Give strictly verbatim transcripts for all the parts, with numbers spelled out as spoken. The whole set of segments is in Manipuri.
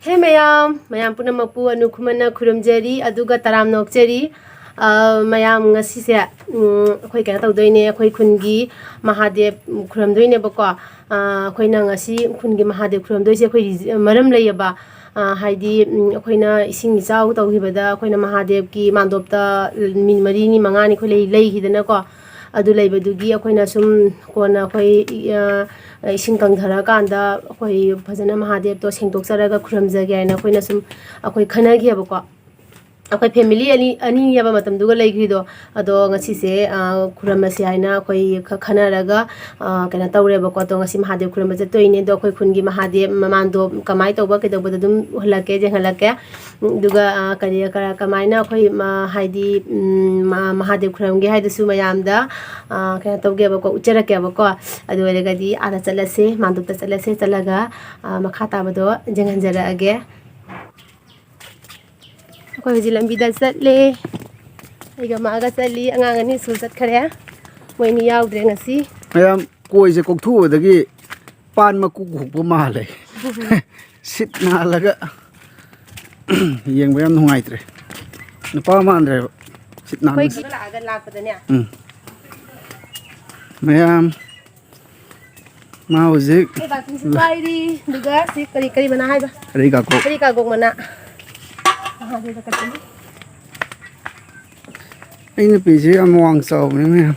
ꯍꯦ ꯃꯌꯥꯝ, ꯃꯌꯥꯝ ꯄꯨꯝꯅꯃꯛꯄꯨ ꯑꯅꯨ ꯈꯨꯃꯟꯅ ꯈꯨꯔꯨꯝꯖꯔꯤ, ꯑꯗꯨꯒ ꯇꯔꯥꯝꯅ ꯑꯣꯛꯆꯔꯤ꯫ ꯑ, ꯃꯌꯥꯝ ꯉꯁꯤꯁꯦ, ꯎꯝ, ꯑꯩꯈꯣꯏ ꯀꯩꯅꯣ ꯇꯧꯗꯣꯏꯅꯦ, ꯑꯩꯈꯣꯏ ꯈꯨꯟꯒꯤ ꯃꯍꯥꯗꯦꯕ ꯈꯨꯔꯨꯝꯗꯣꯏꯅꯦꯕꯀꯣ꯫ ꯑ, ꯑꯩꯈꯣꯏꯅ ꯉꯁꯤ ꯈꯨꯟꯒꯤ ꯃꯍꯥꯗꯦꯕ ꯈꯨꯔꯨꯝꯗꯣꯏꯁꯦ ꯑꯩꯈꯣꯏ ꯔꯤꯖ-, ꯃꯔꯝ ꯂꯩꯌꯦꯕ꯫ ꯑ, ꯍꯥꯏꯗꯤ, ꯎꯝ, ꯑꯩꯈꯣꯏꯅ ꯏꯁꯤꯡ ꯏꯆꯥꯎ ꯇꯧꯈꯤꯕꯗ ꯑꯩꯈꯣꯏꯅ ꯃꯍꯥꯗꯦꯕꯀꯤ ꯃꯥꯟꯗꯣꯞꯇ ꯅꯨꯃꯤꯠ ꯃꯔꯤꯅꯤ ꯃꯉꯥꯅꯤ ꯑꯩꯈꯣꯏ ꯂꯩ-, ꯂꯩꯈꯤꯗꯅꯀꯣ꯫ ꯑꯗꯨ ꯂꯩꯕꯗꯨꯒꯤ ꯑꯩꯈꯣꯏꯅ ꯁꯨꯝ ꯀꯣꯟꯅ ꯑꯩꯈꯣꯏ, ꯑ, ꯏꯁꯤꯡ ꯀꯪꯊꯔꯀꯥꯟꯗ ꯑꯩꯈꯣꯏ ꯐꯖꯅ ꯃꯍꯥꯗꯦꯕꯇꯣ ꯁꯦꯡꯗꯣꯛꯆꯔꯒ ꯈꯨꯔꯨꯝꯖꯒꯦ ꯍꯥꯏꯅ ꯑꯩꯈꯣꯏꯅ ꯁꯨꯝ ꯑꯩꯈꯣꯏ ꯈꯟꯅꯈꯤꯑꯕꯀꯣ꯫ ꯑꯩꯈꯣꯏ family ꯑꯅꯤ, ꯑꯅꯤ ꯍꯥꯏꯕ ꯃꯇꯝꯗꯨꯒ ꯂꯩꯈ꯭ꯔꯤꯗꯣ꯫ ꯑꯗꯣ ꯉꯁꯤꯁꯦ, ꯑ, ꯈꯨꯔꯨꯝꯃꯁꯤ ꯍꯥꯏꯅ ꯑꯩꯈꯣꯏ ꯈ-, ꯈꯟꯅꯔꯒ, ꯑ, ꯀꯩꯅꯣ ꯇꯧꯔꯦꯕꯀꯣ꯫ ꯑꯗꯣ ꯉꯁꯤ ꯃꯍꯥꯗꯦꯕ ꯈꯨꯔꯨꯝꯕ ꯆꯠꯇꯣꯏꯅꯦ꯫ ꯑꯗꯣ ꯑꯩꯈꯣꯏ ꯈꯨꯟꯒꯤ ꯃꯍꯥꯗꯦꯕ ꯃꯃꯥꯟꯗꯣꯞ ꯀꯃꯥꯏꯅ ꯇꯧꯕ ꯀꯩꯗꯧꯕꯗ ꯑꯗꯨꯝ ꯎꯍꯜꯂꯛꯀꯦ, ꯌꯦꯡꯍꯜꯂꯛꯀꯦ꯫ ꯑꯗꯨꯒ, ꯑ, ꯀꯔꯤ, ꯀꯔ-, ꯀꯃꯥꯏꯅ ꯑꯩꯈꯣꯏ, ꯃ-, ꯍꯥꯏꯗꯤ, ꯎꯝ, ꯃ-, ꯃꯍꯥꯗꯦꯕ ꯈꯨꯔꯨꯝꯒꯦ ꯍꯥꯏꯗꯨꯁꯨ ꯃꯌꯥꯝꯗ, ꯑ, ꯀꯩꯅꯣ ꯇꯧꯒꯦꯕꯀꯣ, ꯎꯠꯆꯔꯛꯀꯦꯕꯀꯣ꯫ ꯑꯗꯨ ꯑꯣꯏꯔꯒꯗꯤ ꯑꯥꯗ ꯆꯠꯂꯁꯦ, ꯃꯥꯟꯗꯣꯞꯇ ꯆꯠꯂꯁꯦ, ꯆꯠꯂꯒ, ꯑ, ꯃꯈꯥ ꯇꯥꯕꯗꯣ ꯌꯦꯡꯍꯟꯖꯔꯛꯑꯒꯦ꯫ ꯑꯩꯈꯣꯏ ꯍꯧꯖꯤꯛ ꯂꯝꯕꯤꯗ ꯆꯠꯂꯦ꯫ ꯑꯩꯒ ꯃꯥꯒ ꯆꯠꯂꯤ꯫ ꯑꯉꯥꯡ ꯑꯅꯤ ꯁ꯭ꯀꯨꯜ ꯆꯠꯈ꯭ꯔꯦ꯫ ꯃꯣꯏ ꯑꯅꯤ ꯌꯥꯎꯗ꯭ꯔꯦ ꯉꯁꯤ꯫ ꯃꯌꯥꯝ ꯀꯣꯏꯁꯦ ꯀꯣꯛꯊꯣꯛꯎꯕꯗꯒꯤ ꯄꯥꯟ ꯃꯀꯨ ꯈꯣꯛꯄ ꯃꯥꯜꯂꯦ꯫ ꯁꯤꯠ ꯅꯥꯜꯂꯒ ꯌꯦꯡꯕ ꯌꯥꯝ ꯅꯨꯡꯉꯥꯏꯇ꯭ꯔꯦ꯫ ꯅꯨꯄꯥ ꯃꯥꯟꯗ꯭ꯔꯦꯕ꯫ ꯁꯤꯠ ꯅꯥꯟꯕꯁꯦ꯫ ꯑꯩꯈꯣꯏꯒꯤ ꯂꯥꯛꯑꯒ ꯂꯥꯛꯄꯗꯅꯦ꯫ ꯎꯝ꯫ ꯃꯌꯥꯝ ꯃꯥ ꯍꯧꯖꯤꯛ ꯑꯩꯈꯣꯏ ꯕꯥꯇꯤꯟꯁꯨ ꯄꯥꯏꯔꯤ꯫ ꯑꯗꯨꯒ ꯁꯤ ꯀꯔꯤ, ꯀꯔꯤ ꯃꯅꯥ ꯍꯥꯏꯕ? ꯀꯔꯤ ꯀꯥꯡꯄꯣꯛ? ꯀꯔꯤ ꯀꯥꯡꯄꯣꯛ ꯃꯅꯥ? ꯑꯍꯥ, ꯑꯗꯨꯗ ꯀꯠꯄꯅꯤ꯫ ꯑꯩ ꯅꯨꯄꯤꯁꯦ ꯌꯥꯝ ꯋꯥꯡ ꯆꯥꯎꯕꯅꯤ ꯃꯌꯥꯝ꯫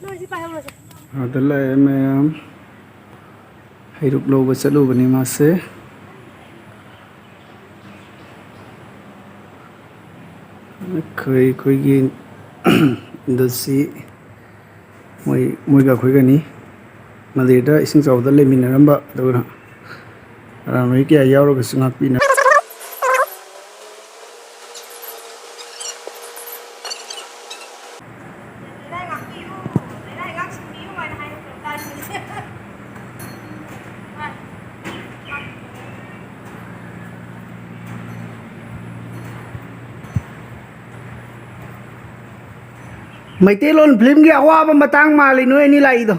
ꯅꯣꯏ ꯁꯤ ꯄꯥꯏꯍꯧꯔꯣꯁꯦ꯫ ꯑꯥꯗ ꯂꯥꯛꯑꯦ ꯃꯌꯥꯝ꯫ ꯍꯩꯔꯨꯛ ꯂꯧꯕ ꯆꯠꯂꯨꯕꯅꯤ ꯃꯥꯁꯦ꯫ ꯑꯩꯈꯣꯏ, ꯑꯩꯈꯣꯏꯒꯤ ꯏꯟꯗꯜꯁꯤ ꯃꯣꯏ, ꯃꯣꯏꯒ ꯑꯩꯈꯣꯏꯒꯅꯤ꯫ ꯃꯟꯗꯤꯔꯗ ꯏꯁꯤꯡ ꯆꯥꯎꯕꯗ ꯂꯩꯃꯤꯟꯅꯔꯝꯕ, ꯑꯗꯨꯒ ꯑꯔꯥꯟꯕꯒꯤ ꯀꯌꯥ ꯌꯥꯎꯔꯒꯁꯨ ꯉꯥꯛꯄꯤꯅ ꯃꯩꯇꯩꯂꯣꯟ ꯐꯤꯂꯝꯒꯤ ꯑꯋꯥꯕ ꯃꯇꯥꯡ ꯃꯥꯜꯂꯤ ꯅꯣꯏ ꯑꯅꯤ ꯂꯥꯛꯏꯗꯣ꯫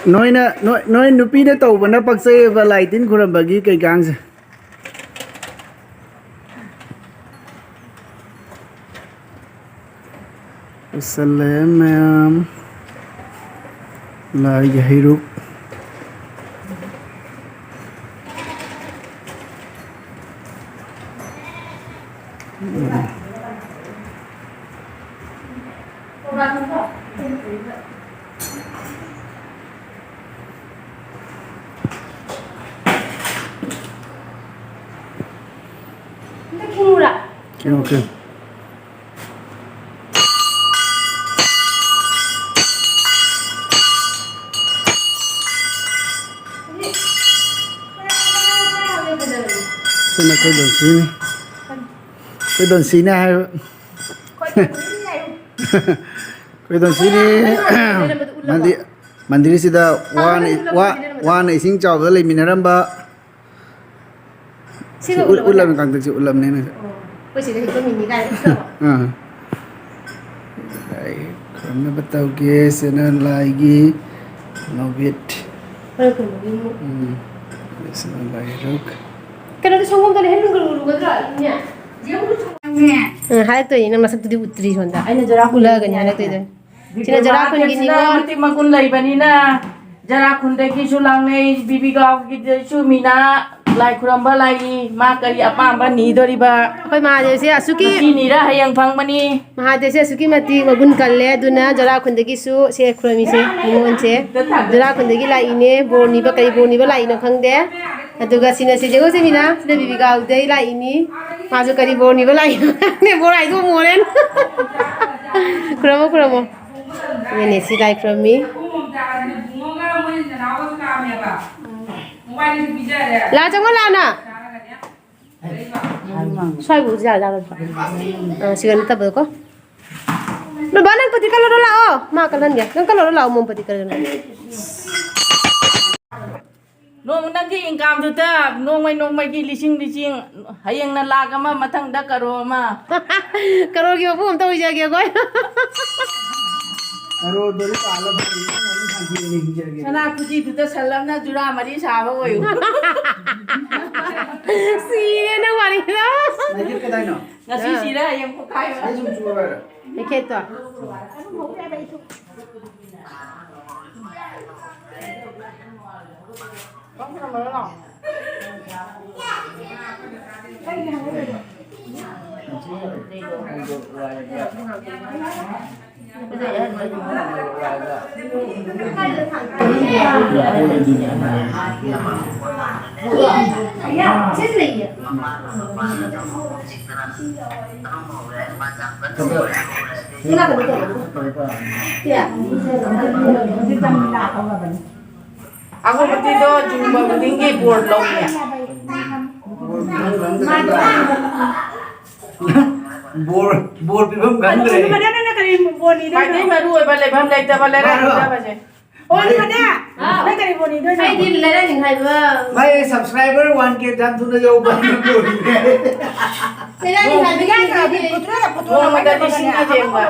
ꯅꯣꯏꯅ, ꯅꯣꯏ, ꯅꯣꯏ ꯅꯨꯄꯤꯅ ꯇꯧꯕꯅ ꯄꯛꯆꯩꯌꯦꯕ ꯂꯥꯏ ꯇꯤꯟ ꯈꯨꯔꯝꯕꯒꯤ ꯀꯩꯀꯥꯡꯁꯦ꯫ ꯄꯨꯁꯜꯂꯛꯑꯦ ꯃꯌꯥꯝ꯫ ꯂꯥꯏꯒꯤ ꯍꯩꯔꯨꯛ꯫ ꯑꯝꯇ ꯈꯤꯡꯉꯨꯔꯥ? ꯈꯤꯡꯉꯨ, ꯈꯤꯡꯉꯨ꯫ ꯁꯤꯅ ꯑꯩꯈꯣꯏ ꯗꯣꯟꯁꯤꯅꯤ꯫ ꯑꯩꯈꯣꯏ ꯗꯣꯟꯁꯤꯅꯦ ꯍꯥꯏꯕ꯫ ꯑꯩꯈꯣꯏ ꯗꯣꯟꯁꯤꯅꯤ꯫ ꯃꯟꯗꯤ-, ꯃꯟꯗꯤꯔꯁꯤꯗ ꯋꯥꯅ, ꯋꯥ-, ꯋꯥꯅ ꯏꯁꯤꯡ ꯆꯥꯎꯕꯗ ꯂꯩꯃꯤꯟꯅꯔꯝꯕ꯫ ꯁꯤ ꯁꯤꯒ ꯎꯠ-, ꯎꯠꯂꯕꯅꯦ? ꯎꯠꯂꯕꯅꯦ, ꯀꯥꯡꯇꯛꯁꯦ ꯎꯠꯂꯕꯅꯦ ꯑꯩꯅ꯫ ꯑꯣ, ꯑꯩꯈꯣꯏ ꯁꯤꯗ ꯍꯤꯞꯄꯝꯃꯤꯅꯤ ꯀꯥꯏꯅ ꯎꯠꯂꯕ? ꯑꯥ꯫ ꯂꯥꯏ ꯈꯨꯔꯨꯝꯅꯕ ꯇꯧꯒꯦ, ꯁꯤꯅ ꯂꯥꯏꯒꯤ ꯅꯣꯕꯤꯠ꯫ ꯈꯔ ꯀꯨꯏꯅꯗꯤ ꯑꯃꯨꯛ ꯎꯝ꯫ ꯁꯤꯅ ꯂꯥꯏꯔꯨꯛ꯫ ꯀꯩꯅꯣꯗꯤ ꯁꯪꯒꯣꯝꯗꯣ ꯂꯩꯍꯟ ꯂꯨꯔꯨꯒꯗ꯭ꯔꯣ? ꯏꯅꯦ? ꯎꯝ, ꯍꯥꯏꯔꯛꯇꯣꯏꯅꯤ, ꯅꯪ ꯅꯁꯛꯇꯨꯗꯤ ꯎꯠꯇ꯭ꯔꯤ ꯁꯣꯟꯗ꯫ ꯑꯩꯅ ꯖꯨꯔꯥ ꯎꯠꯂꯛꯑꯒꯅꯤ ꯍꯥꯏꯔꯛꯇꯣꯏꯗꯣ꯫ ꯁꯤꯅ ꯖꯨꯔꯥ ꯈꯨꯟꯒꯤ ꯕꯤꯃꯥꯁꯤꯅ ꯅꯤꯉꯣꯜ꯫ ꯃꯇꯤꯛ ꯃꯒꯨꯟ ꯂꯩꯕꯅꯤꯅ ꯖꯨꯔꯥ ꯈꯨꯟꯗꯒꯤꯁꯨ ꯂꯥꯛꯅꯩ, ꯕꯤꯕꯤꯒꯥꯎꯒꯤꯗꯁꯨ ꯃꯤꯅꯥ ꯂꯥꯏ ꯈꯨꯔꯝꯕ ꯂꯥꯛꯏ, ꯃꯥ ꯀꯔꯤ ꯑꯄꯥꯝꯕ ꯅꯤꯗꯣꯔꯤꯕ? ꯑꯩꯈꯣꯏ ꯃꯍꯥꯗꯦꯕꯁꯦ ꯑꯁꯨꯛꯀꯤ ꯉꯁꯤ ꯅꯤꯔ ꯍꯌꯦꯡ ꯐꯪꯕꯅꯤ꯫ ꯃꯍꯥꯗꯦꯕꯁꯦ ꯑꯁꯨꯛꯀꯤ ꯃꯇꯤꯛ ꯃꯒꯨꯟ ꯀꯜꯂꯦ, ꯑꯗꯨꯅ ꯖꯨꯔꯥ ꯈꯨꯟꯗꯒꯤꯁꯨ ꯁꯦ ꯈꯨꯔꯝꯃꯤꯁꯦ ꯅꯤꯉꯣꯜꯁꯦ꯫ ꯖꯨꯔꯥ ꯈꯨꯟꯗꯒꯤ ꯂꯥꯛꯏꯅꯦ, ꯕꯣꯔ ꯅꯤꯕ, ꯀꯔꯤ ꯕꯣꯔ ꯅꯤꯕ ꯂꯥꯛꯏꯅꯣ ꯈꯪꯗꯦ꯫ ꯑꯗꯨꯒ ꯁꯤꯅ ꯁꯤ ꯖꯦꯒꯣꯏ ꯁꯦꯃꯤꯅꯥ, ꯁꯤꯅ ꯕꯤꯕꯤꯒꯥꯎꯗꯩ ꯂꯥꯛꯏꯅꯤ꯫ ꯃꯥꯁꯨ ꯀꯔꯤ ꯕꯣꯔ ꯅꯤꯕ ꯂꯥꯛꯏꯅꯣ ꯈꯪꯗꯦ, ꯕꯣꯔ ꯍꯥꯏꯗꯣꯛꯑꯝꯃꯣ ꯍꯣꯔꯦꯟ꯫ ꯈꯨꯔꯝꯃꯣ, ꯈꯨꯔꯝꯃꯣ꯫ ꯑꯗꯨꯅꯦ ꯁꯤ ꯂꯥꯏ ꯈꯨꯔꯝꯃꯤ꯫ ꯂꯥ ꯆꯪꯉꯣ ꯂꯥꯅ꯫ ꯁ꯭ꯋꯥꯏꯕꯨ ꯎꯖꯥ ꯖꯥꯒ ꯐ-, ꯑ, ꯁꯤꯒ ꯅꯠꯇꯕꯗꯀꯣ꯫ ꯕꯕꯥ, ꯅꯪ ꯄꯇꯤ ꯀꯂꯔꯗꯣ ꯂꯥꯛꯑꯣ꯫ ꯃꯥ ꯀꯜꯍꯟꯒꯦ꯫ ꯅꯪ ꯀꯂꯔꯗꯣ ꯂꯥꯛꯑꯣ, ꯃꯣꯝ ꯄꯇꯤ ꯀꯂꯔꯗꯣ꯫ ꯅꯣꯡ ꯅꯪꯒꯤ ꯏꯟꯀꯥꯝꯗꯨꯗ ꯅꯣꯡꯃꯩ ꯅꯣꯡꯃꯩꯒꯤ ꯂꯤꯁꯤꯡ ꯂꯤꯁꯤꯡ, ꯍꯌꯦꯡꯅ ꯂꯥꯛ ꯑꯃ, ꯃꯊꯪꯗ ꯀꯔꯣ ꯑꯃ꯫ ꯀꯔꯣꯔꯒꯤ ꯃꯄꯨ ꯑꯝꯇ ꯑꯣꯏꯖꯒꯦ ꯑꯩꯈꯣꯏ꯫ ꯀꯔꯣꯔꯗꯣ ꯇꯥꯜꯂ ꯐꯪꯉꯤ, ꯅꯪ ꯑꯗꯨꯝ ꯁꯥꯟꯇꯤꯗ ꯍꯤꯡꯖꯒꯦ꯫ ꯁꯅꯥ ꯈꯨꯖꯤꯗꯨꯗ ꯁꯟ ꯑꯃꯅ ꯖꯨꯔꯥ ꯃꯔꯤ ꯁꯥꯕ ꯑꯣꯏꯌꯨ꯫ ꯁꯤꯔꯦ ꯅꯪ ꯋꯥꯔꯤꯗꯣ꯫ ꯂꯩꯀꯦꯠ ꯀꯗꯥꯏꯅꯣ? ꯉꯁꯤ ꯑꯥ꯫ ꯁꯤꯔꯦ, ꯍꯌꯦꯡ ꯄꯣꯛꯈꯥꯏꯕ꯫ ꯑꯩ ꯁꯨꯝ ꯆꯨꯔꯣꯏꯔ꯫ ꯂꯩꯀꯦꯠꯇꯣ꯫ ꯑꯉꯧꯕꯇꯤꯗꯣ ꯖꯨꯝꯕ ꯈꯨꯗꯤꯡꯒꯤ ꯕꯣꯔ ꯂꯧꯕꯅꯦ꯫ ꯕꯣꯔ, ꯕꯣꯔ ꯄꯤꯐꯝ ꯈꯪꯗ꯭ꯔꯦ꯫ ꯑꯗꯨ ꯃꯗꯨ ꯃꯗꯨꯅ ꯀꯔꯤ ꯕꯣꯔ ꯅꯤꯗꯣꯏꯅꯣ? ꯈ꯭ꯋꯥꯏꯗꯒꯤ ꯃꯔꯨ ꯑꯣꯏꯕ ꯂꯩꯐꯝ ꯂꯩꯇꯕ ꯂꯩꯔꯛ ꯃꯥꯅꯦ꯫ ꯍꯤꯡꯗꯕꯁꯦ꯫ ꯑꯣ, ꯃꯥꯅꯦ꯫ ꯐꯅꯦꯛ? ꯍꯥꯎ꯫ ꯅꯪ ꯀꯔꯤ ꯕꯣꯔ ꯅꯤꯗꯣꯏꯅꯣ? ꯑꯩꯗꯤ ꯂꯩꯔꯛ ꯍꯤꯡ ꯍꯥꯏꯕ꯫ ꯃꯥꯏ subscriber one K ꯌꯥꯝ ꯊꯨꯅ ꯌꯧꯕ ꯍꯥꯏꯅ ꯕꯣꯔ ꯅꯤꯗꯣꯏꯅꯦ꯫ ꯅꯣꯡꯃꯗ ꯂꯤꯁꯤꯡ ꯑꯃ ꯌꯦꯡꯕ꯫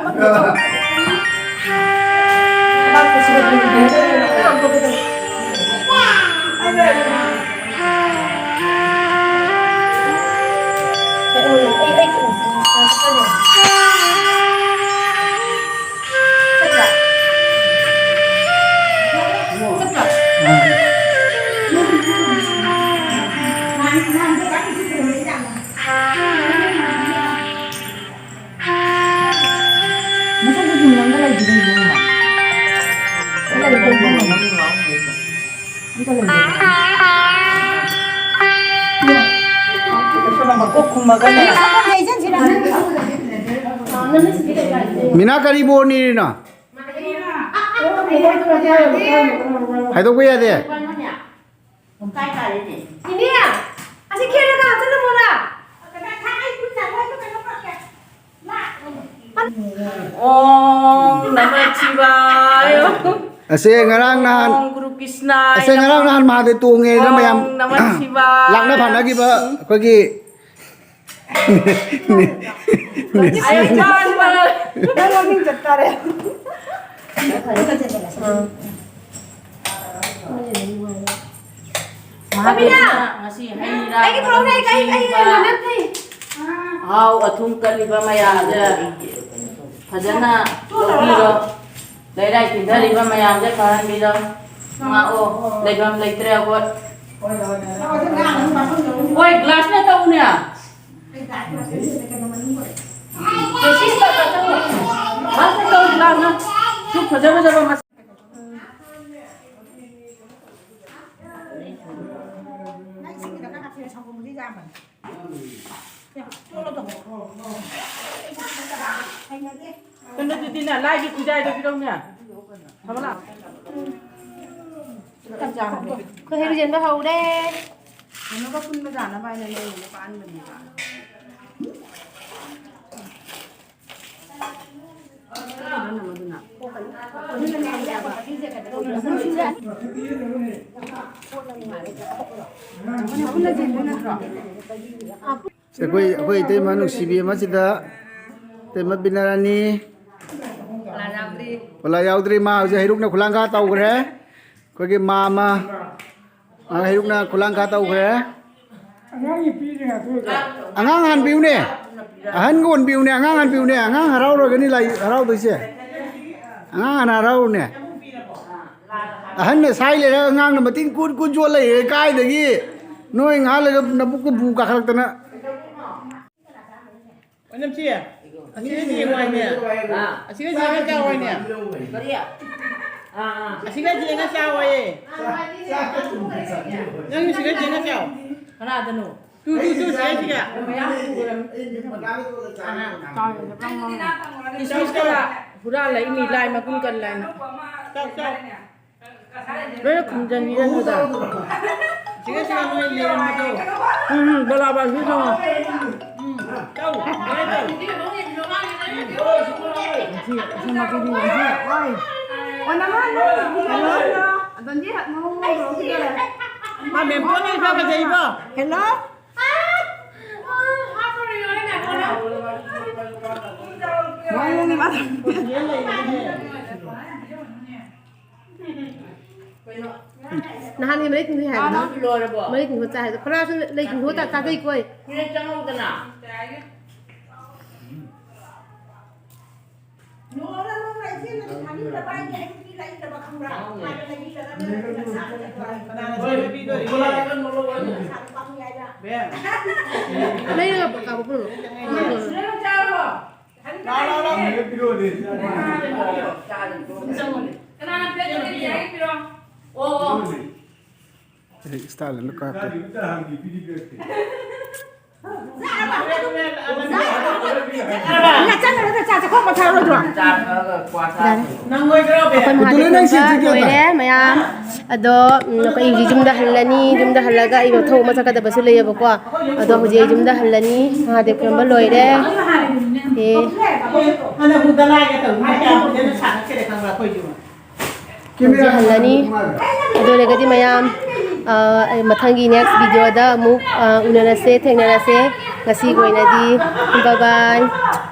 ꯃꯁꯛꯇꯨ ꯌꯨꯝꯂꯣꯝꯗ ꯂꯩꯗꯤ ꯂꯩꯕ꯭ꯔꯣ? ꯂꯩꯕ꯭ꯔꯣ? ꯑꯝꯇ ꯂꯩꯕ꯭ꯔꯣ? ꯃꯀꯣꯛ ꯈꯨꯝꯃꯒꯅꯦ꯫ ꯃꯤꯅꯥ, ꯀꯔꯤ ꯕꯣꯔ ꯅꯤꯔꯤꯅꯣ? ꯍꯥꯏꯗꯣꯛꯄ ꯌꯥꯗꯦ꯫ ꯏꯅꯦ, ꯑꯁꯤ ꯈꯦꯠꯂꯒ ꯍꯥꯞꯆꯜꯂꯝꯃꯣꯔꯥ? ꯑꯣꯝ ꯅꯃ ꯁꯤꯋꯥꯌ꯫ ꯑꯁꯦ ꯉꯔꯥꯡ ꯅꯍꯥꯟ ꯑꯣꯝ ꯒꯨꯔꯨ ꯀ꯭ꯔꯤꯁꯅꯥꯏ ꯑꯁ, ꯉꯔꯥꯡ ꯅꯃꯥ ꯅꯍꯥꯟ ꯃꯍꯥꯗ ꯇꯣꯡꯉꯦꯅ ꯃꯌꯥꯝ ꯑꯣꯝ ꯅꯃ ꯁꯤꯕꯥꯏ꯫ ꯂꯥꯛꯅ ꯐꯥꯅꯈꯤꯕ ꯑꯩꯈꯣꯏꯒꯤ ꯑꯌꯣ ꯆꯥꯟ ꯃꯔ꯫ ꯅꯪ ꯃꯃꯤꯡ ꯆꯠ ꯇꯥꯔꯦ꯫ ꯃꯍꯥꯗꯦꯕꯅ ꯉꯁꯤ ꯍꯩ ꯔꯥ ꯑꯩꯒꯤ ꯄ꯭ꯔꯣꯒ꯭ꯔꯥꯝ ꯑꯩ, ꯑꯩ, ꯑꯩ, ꯅꯠꯇꯦ꯫ ꯑꯍꯥꯎ ꯑꯊꯨꯝ ꯀꯜꯂꯤꯕ ꯃꯌꯥꯝꯁꯦ ꯐꯖꯅ ꯂꯧꯕꯤꯔꯣ꯫ ꯂꯩꯔꯥꯏ ꯇꯤꯟꯊꯔꯤꯕ ꯃꯌꯥꯝꯁꯦ ꯐꯍꯟꯕꯤꯔꯣ꯫ ꯉꯥꯛꯑꯣ꯫ ꯂꯩꯐꯝ ꯂꯩꯇ꯭ꯔꯦ ꯑꯩꯈꯣꯏ꯫ ꯍꯣꯏ, ꯒ꯭ꯂꯥꯁꯅ ꯇꯧꯅꯦ꯫ ꯒ꯭ꯂꯥꯁꯅ ꯇꯧ, ꯒ꯭ꯂꯥꯁꯅ꯫ ꯁꯨ ꯐꯖ ꯐꯖꯕ ꯃꯁꯛ꯫ ꯀꯩꯅꯣꯗꯨꯗꯤꯅꯦ, ꯂꯥꯏꯒꯤ ꯈꯨꯖꯥꯏꯗꯣ ꯄꯤꯔꯧꯅꯦ꯫ ꯊꯝꯃꯣꯂꯥ꯫ ꯑꯩꯈꯣꯏ ꯍꯩꯔꯨ ꯆꯦꯟꯕ ꯍꯧꯔꯦ꯫ ꯀꯩꯅꯣꯒ ꯄꯨꯟꯕ ꯌꯥꯅꯕ ꯍꯥꯏꯅ ꯂꯩꯔꯤꯅꯦ, ꯄꯥꯟꯕꯅꯦꯕ꯫ ꯑꯩꯈꯣꯏ, ꯑꯩꯈꯣꯏ ꯏꯇꯩꯃ ꯅꯨꯡꯁꯤꯕꯤ ꯑꯃꯁꯤꯗ, ꯏꯇꯩꯃ ꯕꯤꯅꯥꯔꯥꯅꯤ꯫ ꯄꯂꯥ ꯌꯥꯎꯗ꯭ꯔꯤ꯫ ꯄꯂꯥ ꯌꯥꯎꯗ꯭ꯔꯤ, ꯃꯥ ꯍꯧꯖꯤꯛ ꯍꯩꯔꯨꯛꯅ ꯈꯨꯂꯥꯡꯈꯥ ꯇꯧꯈ꯭ꯔꯦ꯫ ꯑꯩꯈꯣꯏꯒꯤ ꯃꯥ ꯑꯃ, ꯃꯥ ꯍꯩꯔꯨꯛꯅ ꯈꯨꯂꯥꯡꯈꯥ ꯇꯧꯈ꯭ꯔꯦ꯫ ꯑꯉꯥꯡꯒꯤ ꯄꯤꯔꯤ ꯉꯥꯛꯇ ꯑꯣꯏꯕ꯫ ꯑꯉꯥꯡ ꯍꯥꯟꯕꯤꯌꯨꯅꯦ, ꯑꯍꯟꯒ ꯑꯣꯟꯕꯤꯌꯨꯅꯦ, ꯑꯉꯥꯡ ꯍꯥꯟꯕꯤꯌꯨꯅꯦ, ꯑꯉꯥꯡ ꯍꯔꯥꯎꯔꯒꯅꯤ ꯂꯥꯏ ꯍꯔꯥꯎꯗꯣꯏꯁꯦ꯫ ꯑꯉꯥꯡ ꯍꯥꯟꯅ ꯍꯔꯥꯎꯔꯨꯅꯦ꯫ ꯑꯍꯟꯅ ꯁꯥꯏ ꯂꯩꯔꯒ ꯑꯉꯥꯡꯅ ꯃꯇꯤꯟ ꯀꯨꯠ ꯀꯨꯠ ꯌꯣꯠ ꯂꯩꯔꯦ ꯀꯥꯏꯗꯒꯤ? ꯅꯣꯏ ꯉꯥꯏꯍꯥꯛ ꯂꯩꯔꯒ ꯅꯕꯨꯛꯇ ꯚꯨ ꯀꯥꯈꯠꯂꯛꯇꯅ꯫ ꯑꯣꯏꯅꯝꯁꯤ, ꯑꯁꯤꯒ ꯌꯦꯡꯉꯨ ꯍꯥꯏꯅꯦ꯫ ꯑꯁꯤꯒ ꯌꯦꯡꯉ ꯆꯥꯎ ꯍꯥꯏꯅꯦ꯫ ꯑꯁꯤꯒ ꯌꯦꯡꯉ ꯆꯥꯎ ꯍꯥꯏꯌꯦ꯫ ꯅꯪ ꯁꯤꯒ ꯌꯦꯡꯉ ꯆꯥꯎ꯫ ꯀꯅꯥꯗꯅꯣ? ꯇꯨ, ꯇꯨ, ꯇꯨ, ꯁꯤꯒ, ꯁꯤꯒ꯫ ꯀꯤꯁꯃꯤꯁ ꯈꯔ ꯍꯨꯔꯥꯜꯂꯛꯏꯅꯤ, ꯂꯥꯏ ꯃꯒꯨꯟ ꯀꯜꯂꯦꯅ꯫ ꯆꯥꯎ, ꯆꯥꯎ꯫ ꯂꯣꯏꯅ ꯈꯨꯝꯖꯟꯕꯤꯔꯅꯨꯗ꯫ ꯁꯤꯒ, ꯁꯤꯒ ꯅꯣꯏ ꯂꯩꯔꯝꯕꯗꯣ꯫ ꯎꯝ, ꯎꯝ, ꯕꯣꯂꯥꯕꯥꯁꯨ ꯆꯪꯉꯣ꯫ ꯎꯝ, ꯆꯥꯎ, ꯂꯣꯏ ꯆꯥꯎ꯫ ꯁꯤ, ꯁꯤ ꯃꯄꯤꯗꯤ ꯌꯥꯝ ꯊꯤ ꯋꯥꯏ꯫ ꯃꯥ ꯃꯦꯝꯇꯣꯟ ꯑꯣꯏꯅ ꯐꯖꯩꯕꯣ꯫ ꯍꯦꯜꯂꯣ꯫ ꯅꯍꯥꯟꯒꯤ ꯃꯔꯩ ꯊꯨꯡꯕꯤ ꯍꯥꯏꯕꯗꯣ꯫ ꯂꯣꯏꯔꯕꯣ? ꯃꯔꯩ ꯊꯨꯡꯕ ꯆꯥꯏ ꯍꯥꯏꯕꯗꯣ꯫ ꯈꯣꯔꯥꯁꯨ ꯂꯩ ꯊꯨꯡꯕ ꯆꯥ-, ꯆꯥꯖꯩꯀꯣ ꯑꯩ꯫ ꯍꯣꯔꯦꯟ ꯆꯪꯉꯧꯗꯅ꯫ ꯂꯩꯔꯒ ꯀꯥꯕ ꯄꯨꯔꯛꯑꯣ꯫ ꯂꯥꯛꯑꯣ, ꯂꯥꯛꯑꯣ, ꯂꯥꯛꯑꯣ꯫ ꯀꯅꯥꯅ ꯄꯤꯔꯛꯀꯅꯤ? ꯄꯤꯔꯛꯑꯣ꯫ ꯑꯣ, ꯑꯣ꯫ ꯑꯩ ꯏꯁꯇꯥꯏꯜ ꯑꯃ ꯀꯥꯞꯀꯦ꯫ ꯅꯪ ꯑꯣꯏꯗ꯭ꯔꯣ, ꯕꯦ? ꯑꯩꯈꯣꯏ ꯃꯍꯥꯗꯦꯕ ꯈꯨꯔꯨꯝꯕ ꯂꯣꯏꯔꯦ ꯃꯌꯥꯝ꯫ ꯑꯗꯣ, ꯎꯝ, ꯑꯩꯈꯣꯏ ꯍꯧꯖꯤꯛ ꯌꯨꯝꯗ ꯍꯜꯂꯅꯤ꯫ ꯌꯨꯝꯗ ꯍꯜꯂꯒ ꯑꯩ ꯃꯊꯧ ꯑꯃ ꯆꯠꯀꯗꯕꯁꯨ ꯂꯩꯌꯦꯕꯀꯣ꯫ ꯑꯗꯣ ꯍꯧꯖꯤꯛ ꯑꯩ ꯌꯨꯝꯗ ꯍꯜꯂꯅꯤ꯫ ꯃꯍꯥꯗꯦꯕ ꯈꯨꯔꯨꯝꯕ ꯂꯣꯏꯔꯦ꯫ ꯑꯦ꯫ ꯍꯧꯖꯤꯛ ꯍꯜꯂꯅꯤ꯫ ꯑꯗꯨ ꯑꯣꯏꯔꯒꯗꯤ ꯃꯌꯥꯝ, ꯑ, ꯃꯊꯪꯒꯤ next video ꯗ ꯑꯃꯨꯛ, ꯑ, ꯎꯅꯔꯁꯦ, ꯊꯦꯡꯅꯔꯁꯦ꯫ ꯉꯁꯤꯒꯤ ꯑꯣꯏꯅꯗꯤ bye bye꯫